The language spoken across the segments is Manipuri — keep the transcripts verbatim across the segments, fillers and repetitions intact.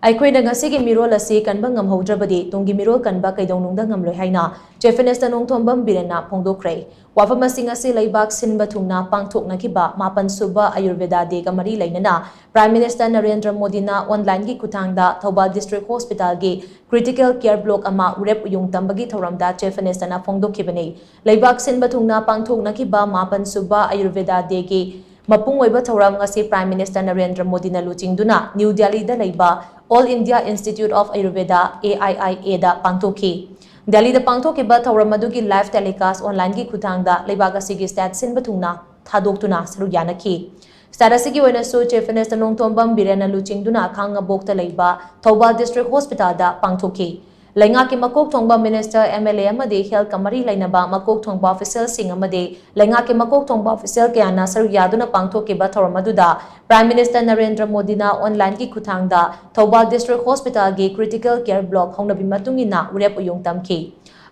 ꯑꯩꯈꯣꯏꯅ ꯉꯁꯤꯒꯤ ꯃꯤꯔꯣꯜ ꯑꯁꯤ ꯀꯟꯕ ꯉꯝꯍꯧꯗ꯭ꯔꯕꯗꯤ ꯇꯨꯡꯒꯤ ꯃꯤꯔꯣꯜ ꯀꯟꯕ ꯀꯩꯗꯧꯅꯨꯡꯗ ꯉꯝꯂꯣꯏ ꯍꯥꯏꯅ Chief Minister ꯅꯣꯡꯊꯣꯝꯕꯝ ꯕꯤꯔꯦꯟꯅ ꯐꯣꯡꯗꯣꯛꯈ꯭ꯔꯦ꯫ ꯋꯥꯐꯝ ꯑꯁꯤ ꯉꯁꯤ ꯂꯩꯕꯥꯛ ꯁꯤꯟꯕ ꯊꯨꯡꯅ ꯄꯥꯡꯊꯣꯛꯅꯈꯤꯕ ꯃꯥꯄꯟ ꯁꯨꯕ ꯑꯌꯨꯔꯚꯦꯗꯥ ꯗꯦꯒ ꯃꯔꯤ ꯂꯩꯅꯅ Prime Minister ꯅꯔꯦꯟꯗ꯭ꯔ ꯃꯣꯗꯤꯅ online ꯒꯤ ꯈꯨꯠꯊꯥꯡꯗ ꯊꯧꯕꯥꯜ District Hospital ꯒꯤ Critical Care Block ꯑꯃ ꯎꯔꯦꯞ ꯎꯌꯨꯡ ꯇꯝꯕꯒꯤ ꯊꯧꯔꯝꯗ Chief Minister ꯅ ꯐꯣꯡꯗꯣꯛꯈꯤꯕꯅꯤ꯫ ꯂꯩꯕꯥꯛ ꯁꯤꯟꯕ ꯊꯨꯡꯅ ꯄꯥꯡꯊꯣꯛꯅꯈꯤꯕ ꯃꯥꯄꯟ ꯁꯨꯕ ꯑꯌꯨꯔꯚꯦꯗꯥ ꯗꯦꯒꯤ ꯃꯄꯨꯡ ꯑꯣꯏꯕ ꯊꯧꯔꯝ ꯉꯁꯤ Prime Minister ꯅꯔꯦꯟꯗ꯭ꯔ ꯃꯣꯗꯤꯅ ꯂꯨꯆꯤꯡꯗꯨꯅ ꯅ꯭ꯌꯨ ꯗꯦꯜꯂꯤꯗ ꯂꯩꯕ All India Institute of Ayurveda, A I I A ꯗ ꯄꯥꯡꯊꯣꯛꯈꯤ꯫ ꯗꯦꯜꯂꯤꯗ ꯄꯥꯡꯊꯣꯛꯈꯤꯕ ꯊꯧꯔꯝ ꯑꯗꯨꯒꯤ live telecast online ꯒꯤ ꯈꯨꯠꯊꯥꯡꯗ ꯂꯩꯕꯥꯛ ꯑꯁꯤꯒꯤ state ꯁꯤꯟꯕ ꯊꯨꯡꯅ ꯊꯥꯗꯣꯛꯇꯨꯅ ꯁꯔꯨꯛ ꯌꯥꯅꯈꯤ꯫ State ꯑꯁꯤꯒꯤ ꯑꯣꯏꯅꯁꯨ Chief Minister ꯅꯣꯡꯊꯣꯝꯕꯝ ꯕꯤꯔꯦꯟꯅ ꯂꯨꯆꯤꯡꯗꯨꯅ ꯈꯥꯡꯉꯕꯣꯛꯇ ꯂꯩꯕ ꯊꯧꯕꯥꯜ District Hospital ꯗ ꯄꯥꯡꯊꯣꯛꯈꯤ꯫ ꯂꯩꯉꯥꯛꯀꯤ ꯃꯀꯣꯛ ꯊꯣꯡꯕ Minister, M L A ꯑꯃꯗꯤ health ꯀ ꯃꯔꯤ ꯂꯩꯅꯕ ꯃꯀꯣꯛ ꯊꯣꯡꯕ official ꯁꯤꯡ ꯑꯃꯗꯤ ꯂꯩꯉꯥꯛꯀꯤ ꯃꯀꯣꯛ ꯊꯣꯡꯕ official ꯀꯌꯥꯅ ꯁꯔꯨꯛ ꯌꯥꯗꯨꯅ ꯄꯥꯡꯊꯣꯛꯈꯤꯕ ꯊꯧꯔꯝ ꯑꯗꯨꯗ Prime Minister ꯅꯔꯦꯟꯗ꯭ꯔ ꯃꯣꯗꯤꯅ online ꯒꯤ ꯈꯨꯠꯊꯥꯡꯗ ꯊꯧꯕꯥꯜ District Hospital ꯒꯤ Critical Care Block ꯍꯧꯅꯕꯤ ꯃꯇꯨꯡ ꯏꯟꯅ ꯎꯔꯦꯞ ꯎꯌꯨꯡ ꯇꯝꯈꯤ꯫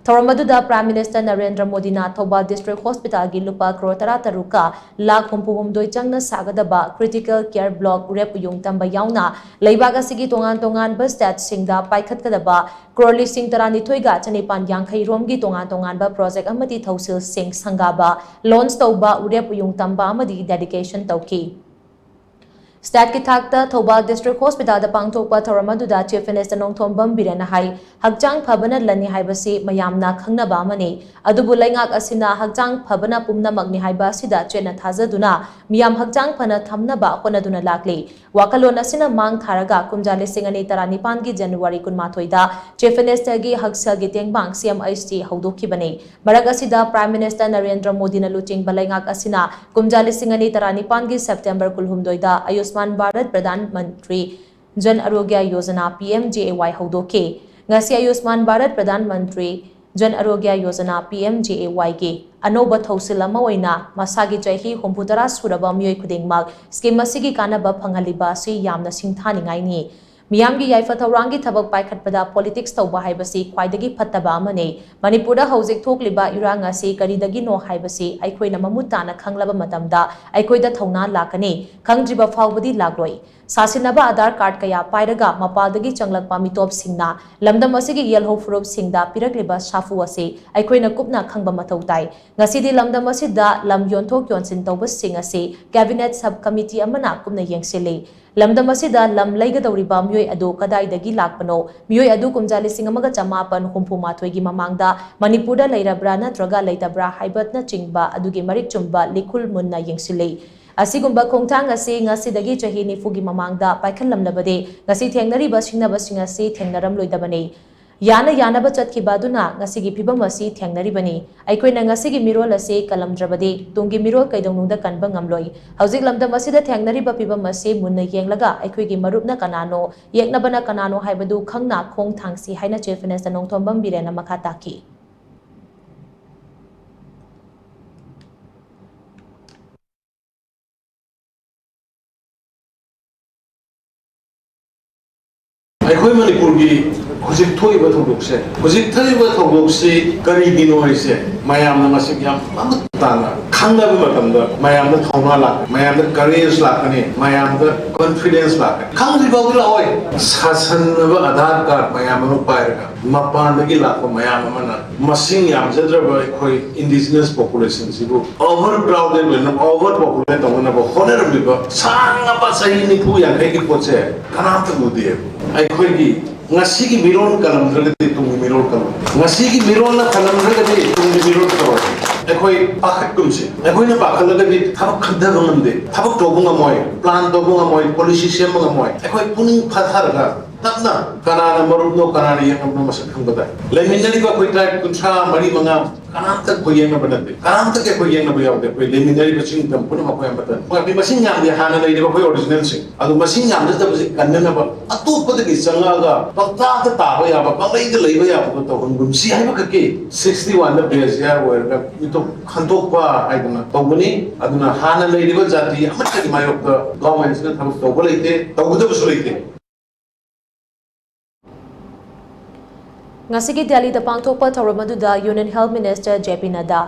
ꯊꯧꯔꯝ ꯑꯗꯨꯗ Prime Minister ꯅꯔꯦꯟꯗ꯭ꯔ ꯃꯣꯗꯤꯅ ꯊꯧꯕꯥꯜ District Hospital ꯒꯤ ꯂꯨꯄꯥ ꯀ꯭ꯔꯣꯔ ꯇꯔꯥ ꯇꯔꯨꯛꯀ ꯂꯥꯈ ꯍꯨꯝꯐꯨ ꯍꯨꯝꯗꯣꯏ ꯆꯪꯅ ꯁꯥꯒꯗꯕ Critical Care Block ꯎꯔꯦꯞ ꯎꯌꯨꯡ ꯇꯝꯕ ꯌꯥꯎꯅ ꯂꯩꯕꯥꯛ ꯑꯁꯤꯒꯤ ꯇꯣꯉꯥꯟ ꯇꯣꯉꯥꯟꯕ state ꯁꯤꯡꯗ ꯄꯥꯏꯈꯠꯀꯗꯕ ꯀ꯭ꯔꯣꯔ ꯂꯤꯁꯤꯡ ꯇꯔꯥꯅꯤꯊꯣꯏꯒ ꯆꯅꯤꯄꯥꯟ ꯌꯥꯡꯈꯩ ꯔꯣꯝꯒꯤ ꯇꯣꯉꯥꯟ ꯇꯣꯉꯥꯟꯕ project ꯑꯃꯗꯤ ꯊꯧꯁꯤꯜꯁꯤꯡ ꯁꯪꯒꯥꯕ, launch ꯇꯧꯕ, ꯎꯔꯦꯞ ꯎꯌꯨꯡ ꯇꯝꯕ ꯑꯃꯗꯤ dedication ꯇꯧꯈꯤ꯫ State ꯀꯤ ꯊꯥꯛꯇ ꯊꯧꯕꯥꯜ District Hospital ꯗ ꯄꯥꯡꯊꯣꯛꯄ ꯊꯧꯔꯝ ꯑꯗꯨꯗ Chief Minister ꯅꯣꯡꯊꯣꯝꯕꯝ ꯕꯤꯔꯦꯟꯅ ꯍꯥꯏ, ꯍꯛꯆꯥꯡ ꯐꯕꯅ ꯂꯟꯅꯤ ꯍꯥꯏꯕꯁꯤ ꯃꯌꯥꯝꯅ ꯈꯪꯅꯕ ꯑꯃꯅꯤ꯫ ꯑꯗꯨꯕꯨ ꯂꯩꯉꯥꯛ ꯑꯁꯤꯅ ꯍꯛꯆꯥꯡ ꯐꯕꯅ ꯄꯨꯝꯅꯃꯛꯅꯤ ꯍꯥꯏꯕ ꯑꯁꯤꯗ ꯆꯦꯠꯅ ꯊꯥꯖꯗꯨꯅ ꯃꯤꯌꯥꯝ ꯍꯛꯆꯥꯡ ꯐꯅ ꯊꯝꯅꯕ ꯍꯣꯠꯅꯗꯨꯅ ꯂꯥꯛꯂꯤ꯫ ꯋꯥꯈꯜꯂꯣꯟ ꯑꯁꯤꯅ ꯃꯥꯡ ꯊꯥꯔꯒ ꯀꯨꯝꯖꯥ ꯂꯤꯁꯤꯡ ꯑꯅꯤ ꯇꯔꯥꯅꯤꯄꯥꯟꯒꯤ January ꯀꯨꯟꯃꯥꯊꯣꯏꯗ Chief Minister ꯒꯤ ꯍꯛꯁꯦꯜꯒꯤ ꯇꯦꯡꯕꯥꯡ C M H T ꯍꯧꯗꯣꯛꯈꯤꯕꯅꯤ꯫ ꯃꯔꯛ ꯑꯁꯤꯗ Prime Minister ꯅꯔꯦꯟꯗ꯭ꯔ ꯃꯣꯗꯤꯅ ꯂꯨꯆꯤꯡꯕ ꯂꯩꯉꯥꯛ ꯑꯁꯤꯅ ꯀꯨꯝꯖꯥ ꯂꯤꯁꯤꯡ ꯑꯅꯤ ꯇꯔꯥꯅꯤꯄꯥꯟꯒꯤ September ꯀꯨꯟꯍꯨꯝꯗꯣꯏꯗ Ayushman Bharat Pradhan Mantri Jan ꯑꯔꯣꯒ꯭ꯌ Yojana, P M J A Y ꯍꯧꯗꯣꯛꯈꯤ꯫ ꯉꯁꯤ ꯑꯌꯨꯁꯃꯥꯟ Bharat Pradhan Mantri Jan ꯑꯔꯣꯒ꯭ꯌ Yojana, P M J A Y ꯒꯤ ꯑꯅꯧꯕ ꯊꯧꯁꯤꯜ ꯑꯃ ꯑꯣꯏꯅ ꯃꯁꯥꯒꯤ ꯆꯍꯤ ꯍꯨꯝꯐꯨꯇꯔꯥ ꯁꯨꯔꯕ ꯃꯤꯑꯣꯏ ꯈꯨꯗꯤꯡꯃꯛ scheme ꯑꯁꯤꯒꯤ ꯀꯥꯟꯅꯕ ꯐꯪꯍꯜꯂꯤꯕ ꯑꯁꯤ ꯌꯥꯝꯅ ꯁꯤꯡꯊꯥꯅꯤꯡꯉꯥꯏꯅꯤ꯫ ꯃꯤꯌꯥꯝꯒꯤ ꯌꯥꯏꯐ ꯊꯧꯔꯥꯡꯒꯤ ꯊꯕꯛ ꯄꯥꯏꯈꯠꯄꯗ politics ꯇꯧꯕ ꯍꯥꯏꯕꯁꯤ ꯈ꯭ꯋꯥꯏꯗꯒꯤ ꯐꯠꯇꯕ ꯑꯃꯅꯤ꯫ ꯃꯅꯤꯄꯨꯔꯗ ꯍꯧꯖꯤꯛ ꯊꯣꯛꯂꯤꯕ ꯏꯔꯥꯡ ꯑꯁꯤ ꯀꯔꯤꯗꯒꯤꯅꯣ ꯍꯥꯏꯕꯁꯤ ꯑꯩꯈꯣꯏꯅ ꯃꯃꯨꯠ ꯇꯥꯅ ꯈꯪꯂꯕ ꯃꯇꯝꯗ ꯑꯩꯈꯣꯏꯗ ꯊꯧꯅꯥ ꯂꯥꯛꯀꯅꯤ꯫ ꯈꯪꯗ꯭ꯔꯤꯕ ꯐꯥꯎꯕꯗꯤ ꯂꯥꯛꯂꯣꯏ꯫ ꯁꯥꯁꯤꯟꯅꯕ ꯑꯥꯙꯥꯔ ꯀꯥꯔꯗ ꯀꯌꯥ ꯄꯥꯏꯔꯒ ꯃꯄꯥꯜꯗꯒꯤ ꯆꯪꯂꯛꯄ ꯃꯤꯇꯣꯞꯁꯤꯡꯅ ꯂꯝꯗꯝ ꯑꯁꯤꯒꯤ ꯌꯦꯜꯍꯧ ꯐꯨꯔꯨꯞꯁꯤꯡꯗ ꯄꯤꯔꯛꯂꯤꯕ ꯁꯥꯐꯨ ꯑꯁꯤ ꯑꯩꯈꯣꯏꯅ ꯀꯨꯞꯅ ꯈꯪꯕ ꯃꯊꯧ ꯇꯥꯏ꯫ ꯉꯁꯤꯗꯤ ꯂꯝꯗꯝ ꯑꯁꯤꯗ ꯂꯝ ꯌꯣꯟꯊꯣꯛ ꯌꯣꯟꯁꯤꯟ ꯇꯧꯕꯁꯤꯡ ꯑꯁꯤ ꯀꯦꯕꯤꯅꯦꯠ ꯁꯕ ꯀꯃꯤꯇꯤ ꯑꯃꯅ ꯀꯨꯞꯅ ꯌꯦꯡꯁꯤꯜꯂꯤ꯫ ꯂꯝꯗꯝ ꯑꯁꯤꯗ ꯂꯝ ꯂꯩꯒꯗꯧꯔꯤꯕ ꯃꯤꯑꯣꯏ ꯑꯗꯨ ꯀꯗꯥꯏꯗꯒꯤ ꯂꯥꯛꯄꯅꯣ? ꯃꯤꯑꯣꯏ ꯑꯗꯨ ꯀꯨꯝꯖꯥ ꯂꯤꯁꯤꯡ ꯑꯃꯒ ꯆꯃꯥꯄꯟ ꯍꯨꯝꯐꯨ ꯃꯥꯊꯣꯏꯒꯤ ꯃꯃꯥꯡꯗ ꯃꯅꯤꯄꯨꯔꯗ ꯂꯩꯔꯕ꯭ꯔꯥ ꯅꯠꯇ꯭ꯔꯒ ꯂꯩꯇꯕ꯭ꯔꯥ ꯍꯥꯏꯕꯅꯆꯤꯡꯕ ꯑꯗꯨꯒꯤ ꯃꯔꯤꯛ ꯆꯨꯝꯕ ꯂꯤꯈꯨꯜ ꯃꯨꯟꯅ ꯌꯦꯡꯁꯤꯜꯂꯤ꯫ ꯑꯁꯤꯒꯨꯝꯕ ꯈꯣꯡꯊꯥꯡ ꯑꯁꯤ ꯉꯁꯤꯗꯒꯤ ꯆꯍꯤ ꯅꯤꯐꯨꯒꯤ ꯃꯃꯥꯡꯗ ꯄꯥꯏꯈꯠꯂꯝꯂꯕꯗꯤ ꯉꯁꯤ ꯊꯦꯡꯅꯔꯤꯕ ꯁꯤꯡꯅꯕꯁꯤꯡ ꯑꯁꯤ ꯊꯦꯡꯅꯔꯝꯂꯣꯏꯗꯕꯅꯤ꯫ ꯌꯥꯅ ꯌꯥꯅꯕ ꯆꯠꯈꯤꯕ ꯑꯗꯨꯅ ꯉꯁꯤꯒꯤ ꯐꯤꯚꯝ ꯑꯁꯤ ꯊꯦꯡꯅꯔꯤꯕꯅꯤ꯫ ꯑꯩꯈꯣꯏꯅ ꯉꯁꯤꯒꯤ ꯃꯤꯔꯣꯜ ꯑꯁꯤ ꯀꯜꯂꯝꯗ꯭ꯔꯕꯗꯤ ꯇꯨꯡꯒꯤ ꯃꯤꯔꯣꯜ ꯀꯩꯗꯧꯅꯨꯡꯗ ꯀꯟꯕ ꯉꯝꯂꯣꯏ꯫ ꯍꯧꯖꯤꯛ ꯂꯝꯗꯝ ꯑꯁꯤꯗ ꯊꯦꯡꯅꯔꯤꯕ ꯐꯤꯚꯝ ꯑꯁꯤ ꯃꯨꯟꯅ ꯌꯦꯡꯂꯒ ꯑꯩꯈꯣꯏꯒꯤ ꯃꯔꯨꯞꯅ ꯀꯅꯥꯅꯣ, ꯌꯦꯛꯅꯕꯅ ꯀꯅꯥꯅꯣ ꯍꯥꯏꯕꯗꯨ ꯈꯪꯅ ꯈꯣꯡ ꯊꯥꯡꯁꯤ ꯍꯥꯏꯅ ꯆꯤꯐ ꯃꯤꯅꯤꯁꯇꯔ ꯅꯣꯡꯊꯣꯝꯕꯝ ꯕꯤꯔꯦꯟꯅ ꯃꯈꯥ ꯇꯥꯈꯤ꯫ ꯑꯩꯈꯣꯏ ꯃꯅꯤꯄꯨꯔꯒꯤ ꯍꯧꯖꯤꯛ ꯊꯣꯛꯏꯕ ꯊꯧꯗꯣꯛꯁꯦ, ꯍꯧꯖꯤꯛ ꯊꯣꯛꯏꯕ ꯊꯧꯗꯣꯛꯁꯤ ꯀꯔꯤꯒꯤꯅꯣ ꯍꯥꯏꯁꯦ ꯃꯌꯥꯝꯅ ꯃꯁꯤꯡ ꯌꯥꯝ ꯃꯃꯨꯠ ꯇꯥꯅ ꯈꯪꯅꯕ ꯃꯇꯝꯗ ꯃꯌꯥꯝꯗ ꯊꯧꯅꯥ ꯂꯥꯛꯀꯅꯤ, ꯃꯌꯥꯝꯗ ꯀꯔꯦꯖ ꯂꯥꯛꯀꯅꯤ, ꯃꯌꯥꯝꯗ ꯀꯣꯟꯐꯤꯗꯦꯟꯁ ꯂꯥꯛꯀꯅꯤ꯫ ꯈꯪꯗ꯭ꯔꯤ ꯐꯥꯎꯗꯤ ꯂꯥꯛꯑꯣꯏ꯫ ꯁꯥꯁꯟꯅꯕ ꯑꯙꯥꯔ ꯀꯥꯔꯗ ꯃꯌꯥꯝ ꯑꯃ ꯄꯥꯏꯔꯒ ꯃꯄꯥꯟꯗꯒꯤ ꯂꯥꯛꯄ ꯃꯌꯥꯝ ꯑꯃꯅ ꯃꯁꯤꯡ ꯌꯥꯝꯖꯗ꯭ꯔꯕ ꯑꯩꯈꯣꯏ ꯏꯟꯗꯤꯖꯤꯅꯁ ꯄꯣꯄꯨꯂꯦꯁꯟꯁꯤꯕꯨ ꯑꯣꯚꯔ ꯀ꯭ꯔꯥꯎꯗꯦꯗ ꯑꯣꯏꯅ, ꯑꯣꯚꯔ ꯄꯣꯄꯨꯂꯦꯠ ꯇꯧꯅꯅꯕ ꯍꯣꯠꯅꯔꯝꯂꯤꯕ ꯁꯥꯡꯂꯕ ꯆꯍꯤ ꯅꯤꯐꯨ ꯌꯥꯡꯈꯩꯒꯤ ꯄꯣꯠꯁꯦ ꯀꯅꯥꯝꯇ ꯎꯗꯦ꯫ ꯑꯩꯈꯣꯏꯒꯤ ꯉꯁꯤꯒꯤ ꯃꯤꯔꯣꯜ ꯀꯜꯂꯝꯗ꯭ꯔꯒꯗꯤ ꯇꯨꯡꯒꯤ ꯃꯤꯔꯣꯜ ꯀꯜꯂꯣꯏ꯫ ꯉꯁꯤꯒꯤ ꯃꯤꯔꯣꯜꯅ ꯀꯜꯂꯝꯗ꯭ꯔꯒꯗꯤ ꯇꯨꯡꯒꯤ ꯃꯤꯔꯣꯜ ꯀꯜꯂꯣꯏ꯫ ꯑꯩꯈꯣꯏ ꯄꯥꯈꯠꯀꯨꯝꯁꯤ꯫ ꯑꯩꯈꯣꯏꯅ ꯄꯥꯈꯠꯂꯒꯗꯤ ꯊꯕꯛ ꯈꯟꯊꯕ ꯉꯝꯗꯦ, ꯊꯕꯛ ꯇꯧꯕ ꯉꯝꯃꯣꯏ, ꯄ꯭ꯂꯥꯟ ꯇꯧꯕ ꯉꯝꯃꯣꯏ, ꯄꯣꯂꯤꯁꯤ ꯁꯦꯝꯕ ꯉꯝꯃꯣꯏ꯫ ꯑꯩꯈꯣꯏ ꯄꯨꯛꯅꯤꯡ ꯐꯥꯊꯔꯒ ꯇꯞꯅ ꯀꯅꯥꯅ ꯃꯔꯨꯞꯅꯣ, ꯀꯅꯥꯅ ꯌꯦꯛꯅꯕꯅꯣ ꯃꯁꯛ ꯈꯪꯕ ꯇꯥꯏ꯫ ꯂꯩꯃꯤꯟꯅꯔꯤꯕ ꯑꯩꯈꯣꯏ ꯇ꯭ꯔꯥꯏꯕ ꯀꯨꯟꯊ꯭ꯔꯥ ꯃꯔꯤ ꯃꯉꯥ ꯀꯅꯥꯝꯇ ꯑꯩꯈꯣꯏ ꯌꯦꯛꯅꯕ ꯅꯠꯇꯦ, ꯀꯅꯥꯝꯇꯒꯤ ꯑꯩꯈꯣꯏ ꯌꯦꯛꯅꯕ ꯌꯥꯎꯗꯦ꯫ ꯑꯩꯈꯣꯏ ꯂꯩꯃꯤꯟꯅꯔꯤꯕ ꯆꯤꯡ ꯇꯝ ꯄꯨꯝꯅꯃꯛ ꯑꯩꯈꯣꯏ ꯑꯃꯠꯇꯅꯤ꯫ ꯑꯩꯈꯣꯏ ꯃꯁꯤꯡ ꯌꯥꯝꯗꯦ, ꯍꯥꯟꯅ ꯂꯩꯔꯤꯕ ꯑꯩꯈꯣꯏ ꯑꯣꯔꯤꯖꯤꯅꯦꯜꯁꯤꯡ ꯑꯗꯨ ꯃꯁꯤꯡ ꯌꯥꯝꯖꯗꯕꯁꯤ ꯀꯟꯅꯅꯕ ꯑꯇꯣꯞꯄꯗꯒꯤ ꯆꯪꯉꯛꯑꯒ ꯄꯪꯇꯥꯗ ꯇꯥꯕ ꯌꯥꯕ, ꯄꯪꯂꯩꯗ ꯂꯩꯕ ꯌꯥꯕꯗꯣ ꯇꯧꯍꯟꯒꯨꯝꯁꯤ ꯍꯥꯏꯕꯈꯛꯀꯤ ꯁꯤꯛꯁꯇꯤ ꯋꯥꯟꯗ ꯕꯦꯁ ꯌꯥꯔ ꯑꯣꯏꯔꯒ ꯃꯤꯇꯣꯞ ꯈꯟꯗꯣꯛꯄ ꯍꯥꯏꯗꯅ ꯇꯧꯕꯅꯤ꯫ ꯑꯗꯨꯅ ꯍꯥꯟꯅ ꯂꯩꯔꯤꯕ ꯖꯥꯇꯤ ꯑꯃꯠꯇꯒꯤ ꯃꯥꯌꯣꯛꯇ ꯒꯚꯔꯟꯃꯦꯟꯠꯁꯤꯅ ꯊꯕꯛ ꯇꯧꯕ ꯂꯩꯇꯦ, ꯇꯧꯒꯗꯕꯁꯨ ꯂꯩꯇꯦ꯫ ꯉꯁꯤꯒꯤ ꯗꯦꯜꯂꯤꯗ ꯄꯥꯡꯊꯣꯛꯄ ꯊꯧꯔꯝ ꯑꯗꯨꯗ ꯌꯨꯅꯤꯌꯟ ꯍꯦꯜꯊ ꯃꯤꯅꯤꯁꯇꯔ ꯖꯦ ꯄꯤ ꯅꯗꯥ,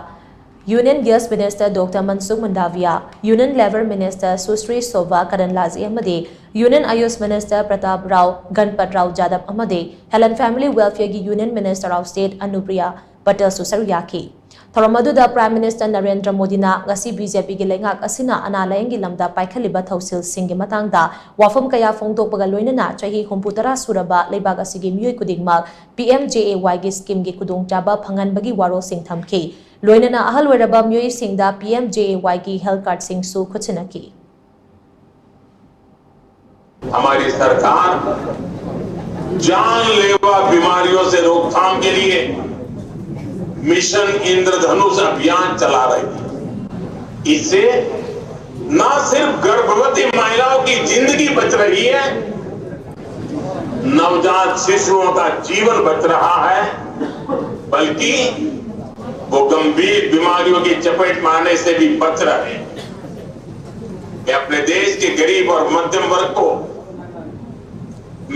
Union Guest Minister Doctor Mansukh Mandaviya, Union Labour Minister Sushri Shobha Karandlaje ꯑꯃꯗꯤ Union Ayush Minister Pratap Rao Ganpat Rao Jadhav ꯑꯃꯗꯤ Health and Family Welfare ꯒꯤ Union Minister of State Anupriya Patel ꯁꯨ ꯁꯔꯨꯛ ꯌꯥꯈꯤ꯫ ꯊꯧꯔꯝ ꯑꯗꯨꯗ Prime Minister ꯅꯔꯦꯟꯗ꯭ꯔ ꯃꯣꯗꯤꯅ ꯉꯁꯤ BJP ꯒꯤ ꯂꯩꯉꯥꯛ ꯑꯁꯤꯅ ꯑꯅꯥ ꯂꯥꯌꯦꯡꯒꯤ ꯂꯝꯗ ꯄꯥꯏꯈꯠꯂꯤꯕ ꯊꯧꯁꯤꯜꯁꯤꯡꯒꯤ ꯃꯇꯥꯡꯗ ꯋꯥꯐꯝ ꯀꯌꯥ ꯐꯣꯡꯗꯣꯛꯄꯒ ꯂꯣꯏꯅꯅ ꯆꯍꯤ ꯍꯨꯝꯐꯨ ꯇꯔꯥ ꯁꯨꯔꯕ ꯂꯩꯕꯥꯛ ꯑꯁꯤꯒꯤ ꯃꯤꯑꯣꯏ ꯈꯨꯗꯤꯡꯃꯛ P M J A Y ꯒꯤ scheme ꯒꯤ ꯈꯨꯗꯣꯡꯆꯥꯕ ꯐꯪꯍꯟꯕꯒꯤ ꯋꯥꯔꯣꯜꯁꯤꯡ ꯊꯝꯈꯤ꯫ ꯂꯣꯏꯅꯅ ꯑꯍꯜ ꯑꯣꯏꯔꯕ ꯃꯤꯑꯣꯏꯁꯤꯡꯗ P M J A Y ꯒꯤ health card ꯁꯤꯡꯁꯨ ꯈꯨꯠꯁꯤꯟꯅꯈꯤ꯫ हमारी सरकार जानलेवा बीमारियों से रोकथाम के लिए मिशन इंद्रधनुष अभियान चला रही है। इससे न सिर्फ गर्भवती महिलाओं की जिंदगी बच रही है, नवजात शिशुओं का जीवन बच रहा है, बल्कि वो गंभीर बीमारियों की चपेट में आने से भी बच रहे हैं। मैं अपने देश के गरीब और मध्यम वर्ग को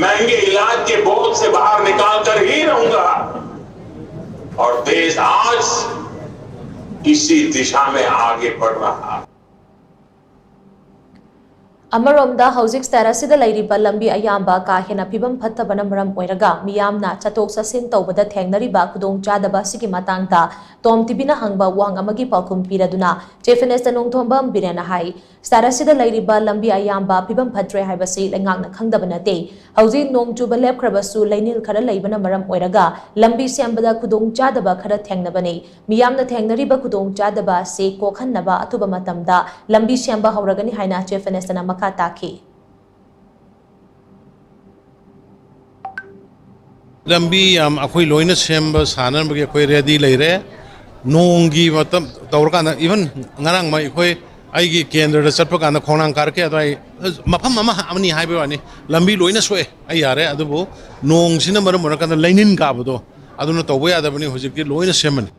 महंगे इलाज के बोझ से बाहर निकाल कर ही रहूंगा। और देश आज इसी दिशा में आगे बढ़ रहा है। ꯑꯃꯔꯣꯝꯗ, ꯍꯧꯖꯤꯛ state ꯑꯁꯤꯗ ꯂꯩꯔꯤꯕ ꯂꯝꯕꯤ ꯑꯌꯥꯝꯕ ꯀꯥ ꯍꯦꯟꯅ ꯐꯤꯕꯝ ꯐꯠꯇꯕꯅ ꯃꯔꯝ ꯑꯣꯏꯔꯒ ꯃꯤꯌꯥꯝꯅ ꯆꯠꯊꯣꯛ ꯆꯠꯁꯤꯟ ꯇꯧꯕꯗ ꯊꯦꯡꯅꯔꯤꯕ ꯈꯨꯗꯣꯡꯆꯥꯗꯕ ꯑꯁꯤꯒꯤ ꯃꯇꯥꯡꯗ Tom TV ꯅ ꯍꯪꯕ ꯋꯥꯍꯪ ꯑꯃꯒꯤ ꯄꯥꯎꯈꯨꯝ ꯄꯤꯔꯗꯨꯅ Chief Minister ꯅꯣꯡꯊꯣꯝꯕꯝ ꯕꯤꯔꯦꯟꯅ ꯍꯥꯏ, state ꯑꯁꯤꯗ ꯂꯩꯔꯤꯕ ꯂꯝꯕꯤ ꯑꯌꯥꯝꯕ ꯐꯤꯕꯝ ꯐꯠꯇ꯭ꯔꯦ ꯍꯥꯏꯕꯁꯤ ꯂꯩꯉꯥꯛꯅ ꯈꯪꯗꯕ ꯅꯠꯇꯦ꯫ ꯍꯧꯖꯤꯛ ꯅꯣꯡ ꯆꯨꯕ ꯂꯦꯞꯈ꯭ꯔꯕꯁꯨ ꯂꯩꯅꯤꯜ ꯈꯔ ꯂꯩꯕꯅ ꯃꯔꯝ ꯑꯣꯏꯔꯒ ꯂꯝꯕꯤ ꯁꯦꯝꯕꯗ ꯈꯨꯗꯣꯡꯆꯥꯗꯕ ꯈꯔ ꯊꯦꯡꯅꯕꯅꯤ꯫ ꯃꯤꯌꯥꯝꯅ ꯊꯦꯡꯅꯔꯤꯕ ꯈꯨꯗꯣꯡꯆꯥꯗꯕ ꯑꯁꯤ ꯀꯣꯛꯍꯟꯅꯕ ꯑꯊꯨꯕ ꯃꯇꯝꯗ ꯂꯝꯕꯤ ꯁꯦꯝꯕ ꯍꯧꯔꯒꯅꯤ ꯍꯥꯏꯅ Chief Minister ꯅ ꯃꯈꯥ ꯇꯥꯈꯤ꯫ ꯂꯝꯕꯤ ꯌꯥꯝ ꯑꯩꯈꯣꯏ ꯂꯣꯏꯅ ꯁꯦꯝꯕ ꯁꯥꯅꯅꯕꯒꯤ ꯑꯩꯈꯣꯏ ready ꯂꯩꯔꯦ꯫ ꯅꯣꯡꯒꯤ ꯃꯇꯝ ꯇꯧꯔꯀꯥꯟꯗ, even ꯉꯔꯥꯡ ꯃꯩ ꯑꯩꯈꯣꯏ ꯑꯩꯒꯤ ꯀꯦꯟꯗ꯭ꯔꯗ ꯆꯠꯄ ꯀꯥꯟꯗ ꯈꯣꯡꯅꯥꯡ ꯀꯥꯔꯛꯀꯦ ꯑꯗꯨꯋꯥꯏ ꯃꯐꯝ ꯑꯃ ꯑꯃꯅꯤ ꯍꯥꯏꯕ ꯋꯥꯅꯤ, ꯂꯝꯕꯤ ꯂꯣꯏꯅ ꯁꯣꯛꯑꯦ, ꯑꯩ ꯌꯥꯔꯦ꯫ ꯑꯗꯨꯕꯨ ꯅꯣꯡꯁꯤꯅ ꯃꯔꯝ ꯑꯣꯏꯔꯀꯥꯟꯗ ꯂꯩꯅꯤꯟ ꯀꯥꯕꯗꯣ ꯑꯗꯨꯅ ꯇꯧꯕ ꯌꯥꯗꯕꯅꯤ, ꯍꯧꯖꯤꯛꯇꯤ ꯂꯣꯏꯅ ꯁꯦꯝꯃꯅꯤ꯫